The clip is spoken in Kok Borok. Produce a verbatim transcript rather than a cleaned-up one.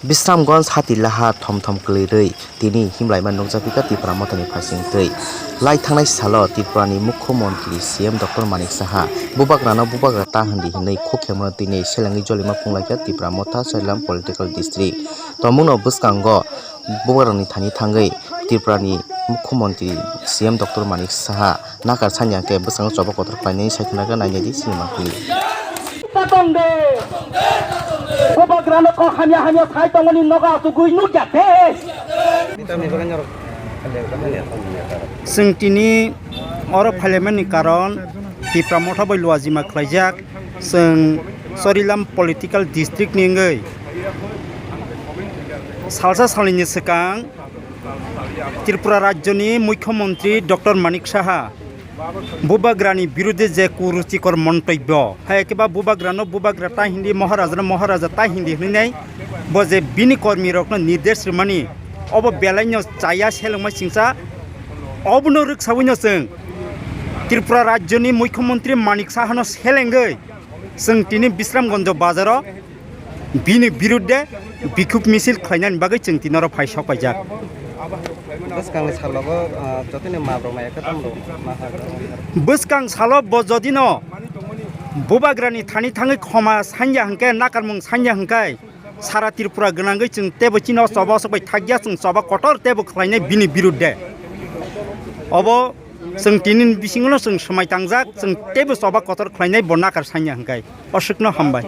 Bisramganj hati laha thom thom kwlwirwi tini himlaima nukjakpikha Tipra Mothani phaisingtwi. Lai thangnai salo Tripurani Mukhyamantri C M Doctor Manik Saha bubagrano bubagra ta hindi hwnwi khuk khemano tini selengwi jolima phunglaikha Tipra Motha Sarilam Political District. Tongmungno bwskango bubagrani thani thangwi Tripurani Mukhyamantri C M Doctor Manik Saha nakar sanya khe bwskango choba kotor khlainani sai khna khe nainai di sinima kli. Ta tong de. Bubagrano kok hamya hamya sai tongoni nogo asugwi nukya de. Chwng tini oro phailaimani karon Tipra Motha bai luajima khlaijak. Chwng Sarilam Political District ni wngwi salsa salnini swkang Tripura Rajyoni Mukhyamantri Doctor Manik Saha bubagrani birudhe je kuruchikor montobyo, hai khe ba bubagrano bubagra ta hindi, Maharajano Maharaja ta hindi hwnwi nai, bo je bini kormirokno nirdesh rwmani, obo belaino chaya selengma singsa, obono rwksawino chwng Tripura Rajyoni Mukhyamantri Manik Sahano selengwi chwng tini Bisramganj bazaro bini birudhe bikhuk misil khlainani bagwi chwng tini oro phai sok paijak. Bwskang salogo, ah, jotoni mabrok maya khe tamrok ma ha. Bwskang salo bo jodino bubagrani thani thangwi khoma sanya hwnkhe, nakarmung sanya hwnkhe, sara Tripura gwnangwi chwng teibo chini o choba sok bai thakya, chwng choba kotor teibo khlainai bini birudhe. Obo chwng tini bisingono chwng swmai tangjak, chwng teibo choba kotor khlainai bo nakar sanya hwnkhe. Aswkno hambai.